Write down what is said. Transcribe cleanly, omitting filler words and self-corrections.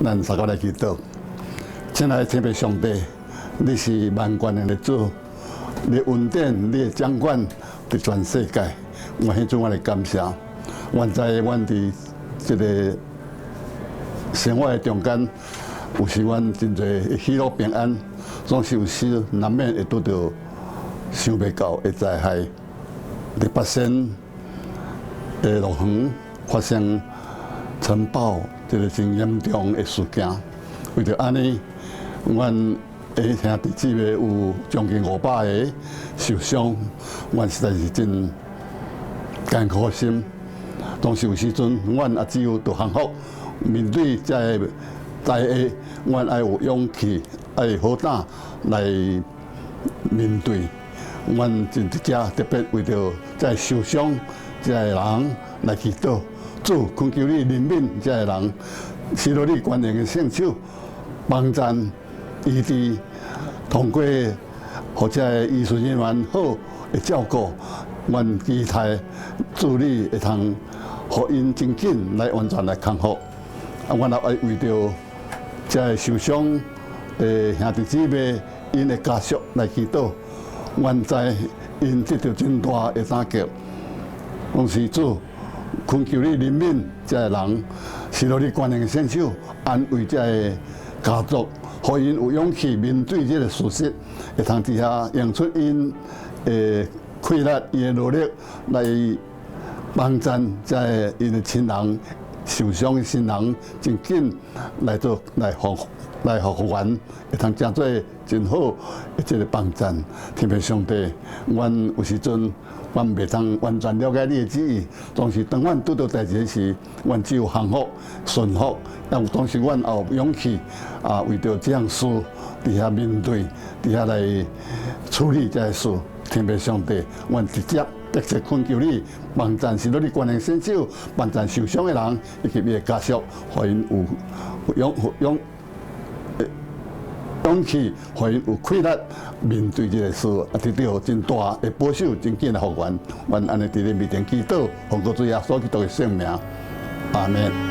咱三個來祈禱。親愛的天父上帝，你是萬權的主，你恩典，你的掌管佇全世界。我彼陣我來感謝，阮知阮佇這个生活的中間，有時阮真濟喜樂平安，總是有時難免會拄著想袂到的災害。佇八仙的樂園發生塵爆這个真嚴重的事件，為著按呢，阮的兄弟姊妹有將近500個受傷，阮實在是真艱苦心。當時有時陣，阮也只有著降服，面對這个災禍，阮愛有勇氣，愛好膽來面對。阮真佇遮特別為著這个受傷這个人來祈禱，主懇求你憐憫這个人，施予你權能的聖手，幫贊醫治，通過予這个醫術人員好的照顧，阮期待主你會通予𪜶真緊來完全來康復。啊，阮也愛為著這个受傷的兄弟姊妹𪜶的家屬來祈禱。阮知𪜶得著真大的打擊，講是主懇求你憐憫這个人，施予你權能的聖手，安慰這个家族，予𪜶有勇氣面對這个事實，會通佇遐用出𪜶的氣力、𪜶的努力來幫贊這个𪜶的親人受傷的親人，真緊來做來復來復原，會通成做真好的這个幫贊。天父上帝，阮有時陣阮袂通完全了解你的旨意，但是當阮拄著代誌時，阮只有降服、順服。但有當時阮也有勇氣啊，為著這項事佇遐面對，佇遐來處理這个事。天父上帝，阮直接特別懇求你幫贊，施予你權能聖手，幫贊受傷的人以及伊的家屬，予𪜶有勇氣，予𪜶有氣力面對這个事，啊，得著真大的保守，真緊的復原。阮按呢佇你面前祈禱，奉告主耶穌基督的聖名，阿門。